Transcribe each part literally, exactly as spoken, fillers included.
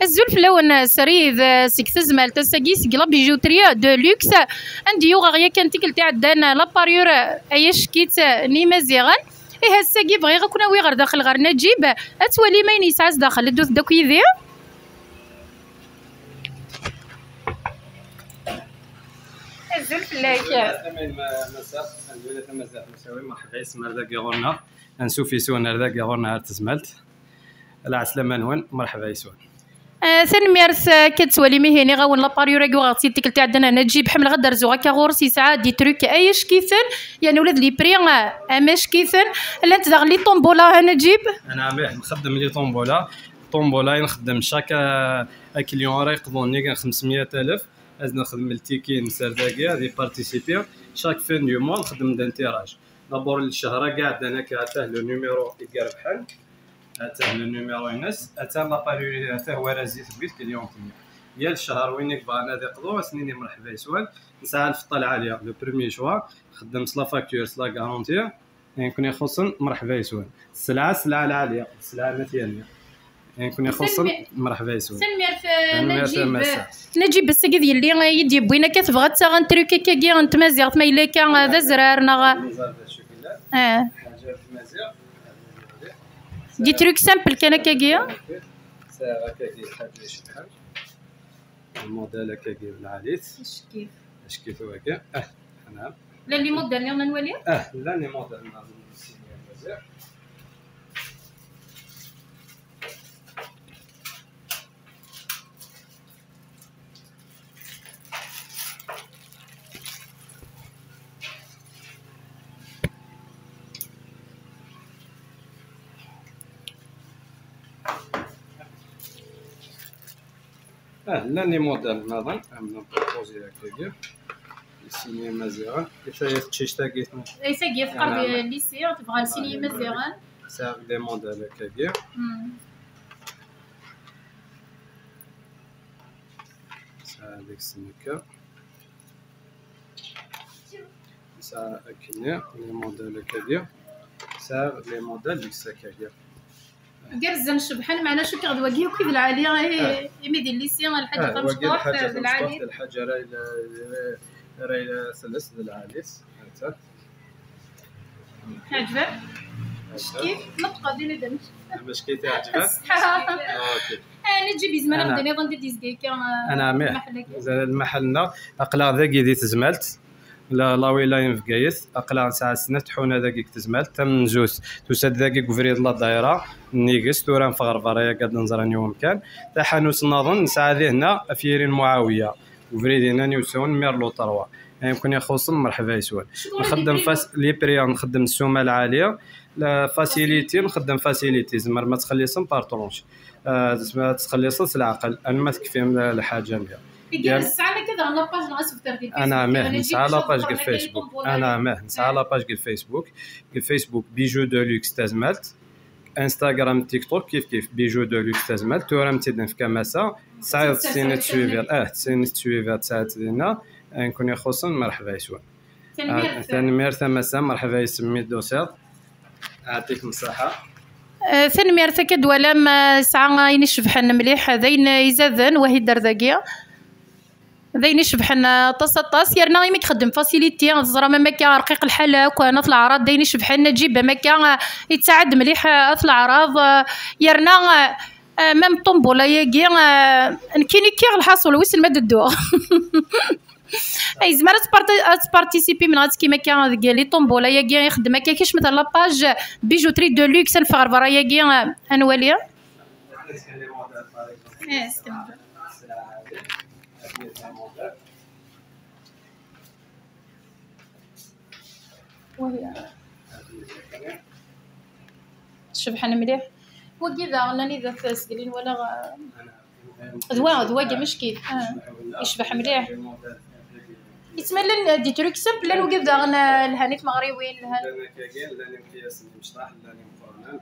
Azul fell-awen, srid, eh, seg tezmalt, ass-agi seg la bijouterie de luxe, anda yuɣeɣ yakan tikkelt iɛeddan, eh, la parure, eh, ay acekk-itt, eh, n Yimaziɣen. Ihi ass-agi bɣiɣ ad ken-awiɣ ɣer daxel ɣer Naǧib, ad twalim ayen yesɛa zdaxel. Ddut-d akk yid-i. Azul fell-ak. Azul fell-ak, ma-, massa. Azul a Tamaziɣt, massa, wi, merḥba yes-m ar dagi ɣur-neɣ. Ansuf yes-wen ar dagi ɣur-neɣ ar tezmalt. Lɛeslama-nwen, merḥba yes-wen. Eh, tanemmirt, eh, akka d-tettwalim ihi, nniɣ-awen la parure-agi uɣeɣ-tt-id tikkelt iɛeddan a Naǧib, ḥemmleɣ ad d-rzuɣ akka ɣur-s, yesɛa des trucs ay acek-iten, yerna ula d les prix, eh, am acek-iten. Llant daɣen les tombola a Naǧib? Anɛam, ih, nxeddem les tombola. Tombola i nxeddem chaque, eh, client ara yeqḍun nnig n xemsmya alef, ad nxedm ltiki n serdagi, ad yparticipi. Chaque fin du mois nxeddem-d un tirage. D'abord, lecchar-agi iɛeddan akka, atah le numéro i irebḥen, atah le numéro-ines, atah la parure, atah war-as i tewwit client-nni. Yal ccher win i yebɣan ad iqḍu, ad s-nini mreḥba yes-wen. Nesɛa lfeṭṭa lɛali, le premier choix, xeddem s la facture, s la garantie. Ayen ken-ixuṣṣen, mreḥba yes-wen. Sselɛa, sselɛa lɛali, sselɛa n At Yanni. Ayen ken-ixuṣṣen, mreḥba yes-wen. Tanemmirt, eh, Naǧib. Tanemmirt a massa. Naǧib, ass-agi d yelli, eh, i d-yewwin akka, tebɣa ad taɣ un truc akkagi n tmaziɣt, ma yella akka, eh, d azrar neɣ... Mazal d acu yellan. Eh. Ḥaǧa n tmaziɣt. Des trucs simples kan akkagi. Sɛiɣ akkagi lḥaǧa icebḥen. Lmudal akkagi d lɛali-t. Acek-it. Acek-it wagi. Ah, anɛam. Llan les modèles nniḍen a nwali? Ah, llan les modèles nniḍen n Sidi Amaziɣ. Ah, llan les modèles nniḍen, am la proposer akkagi. Sidi Amaziɣ. Ita teqcict-agi. Ita teqqar di lycée, tebɣa Sidi Amaziɣ. Sɛiɣ les modèles akkagi. Hmm. Sɛiɣ deg-sen akka. Sɛiɣ akkenni, les modèles akkagi. Sɛiɣ les modèles deg-s akkagi. Gerrzen, cebḥen, meɛna cukkeɣ d wagi akk i d lɛali, eh, imi di lycée, lḥaǧa tamecṭuḥt, d lɛali. Lḥaǧa ara ila, ara ila telles d lɛali-s. Teɛǧeb-am? Acek-it, neṭqed, ini-d amek. Amek i teɛǧeb-am? Ṣṣeḥḥa. Ah, ok. Ah, Naǧib yezmer ad d-iniḍ anda i d-yezga akka, ah, lmaḥel-agi? Lmaḥel-nneɣ, aql-aɣ dagi di tezmalt, la, la wilaya n Bgayet, aql-aɣ nesɛa snat tḥuna dagi deg tezmalt. Tamenzut tusa-d dagi deg ubrid n la daira n Iges, tura neffeɣ ɣer berra-agi ad nẓer aniwa amkan. Taḥanut nniḍen nesɛa dihinna ɣef yiri n Muɛawiya. Ubrid-inna n Iwsawen, numéro trois. Ayen ken-ixuṣṣen, mreḥba yes-wen. Nxeddem fas-, les prix, nxeddem ssuma lɛali, la facilité, nxeddem facilité, tzemrem ad txelliṣem par tranche. Ah, tzemrem ad txelliṣem s leɛqel, alma tekfim lḥaǧa-nni. Igerrez, tesɛam akka daɣen la page neɣ asebter di Facebook? Anɛam, ih, nesɛa la page deg Facebook. Anɛam, ih, nesɛa la page deg Facebook. Deg Facebook, Bijoux de Luxe Tazmalt. Instagram, TikTok, kif kif, Bijoux de Luxe Tazmalt. Tura am-tt-id nefka a massa. Tesɛiḍ sin n teswibiḍ. Ah, sin n teswibiḍ tesɛiḍ dinna. Ayen ken-ixuṣṣen, mreḥba yes-wen. Tanemmirt. Ah, tanemmirt a massa, mreḥba yes-m mi d-tusiḍ. Ɛṭik msaḥa. Eh, tanemmirt, akka d-twalam, eh, sɛa ayen icebḥen mliḥ, d ayen izaden, wahid ar dagi. D ayen icebḥen aṭas, aṭas. Yerna imi ixeddem facilité, teẓram am akka rqiq lḥal akk, n At Leɛraḍ, d ayen icebḥen. Naǧib am akka, yettaɛad mliḥ At Leɛraḍ. Yerna, même ṭṭumbula-agi, nekkini kkiɣ lḥaṣul, wissen ma d-dduɣ. Yezmer ad tparti-, ad tpartisipim neɣ ad tekkim akka deg les tombola-agi, ixeddem akka, kecmet ar la page Bijouterie de Luxe, ad neffeɣ ɣer berra-agi, ad nwali. Eh, s-, Cebḥen mliḥ. Wagi daɣen, anida t-sgelin wala, d wa, d wagi, mecki. Ah, icbeḥ mliḥ. Yettmalen di truc simple, llan wagi daɣen, ah, lhan i tmeɣriwin, lhan. Llan akkagi, llan imekyasen imecṭaḥ, llan imeqqranen.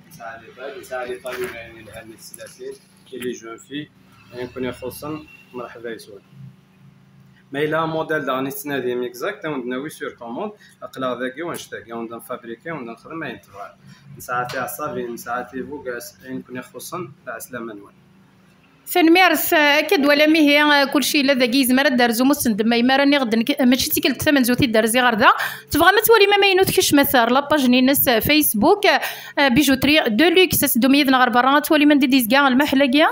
Nesɛa les bagues, nesɛa les talons, llan i teslatin, i les jeunes filles. Ayen ken-ixuṣṣen, mreḥba yes-wen. Ma yella amudal daɣen i tettnadim exact, ad wen-d-nawi sur commande. Aql-aɣ dagi, wanect-agi, ad wen-d-nfabriki, ad wen-d-nexdem ayen tebɣam. Nesɛa tiɛeṣṣabin, nesɛa tibugas, ayen ken-ixuṣṣen, lɛeslama-nwen. Tanemmirt. Akka d-twalam ihi, kulci yella dagi, yezmer ad d-terzu mussen d ma imara nniɣ-d nekk, mačči d tikkelt tamenzut i d-terzi ɣer da. Tebɣam ad twalim amaynut, kecmet ar la page-nni-ines Facebook, Bijouterie de Luxe. Ad teddum yid-neɣ ɣer berra ad twalim anda i d-yezga lmaḥel-agi.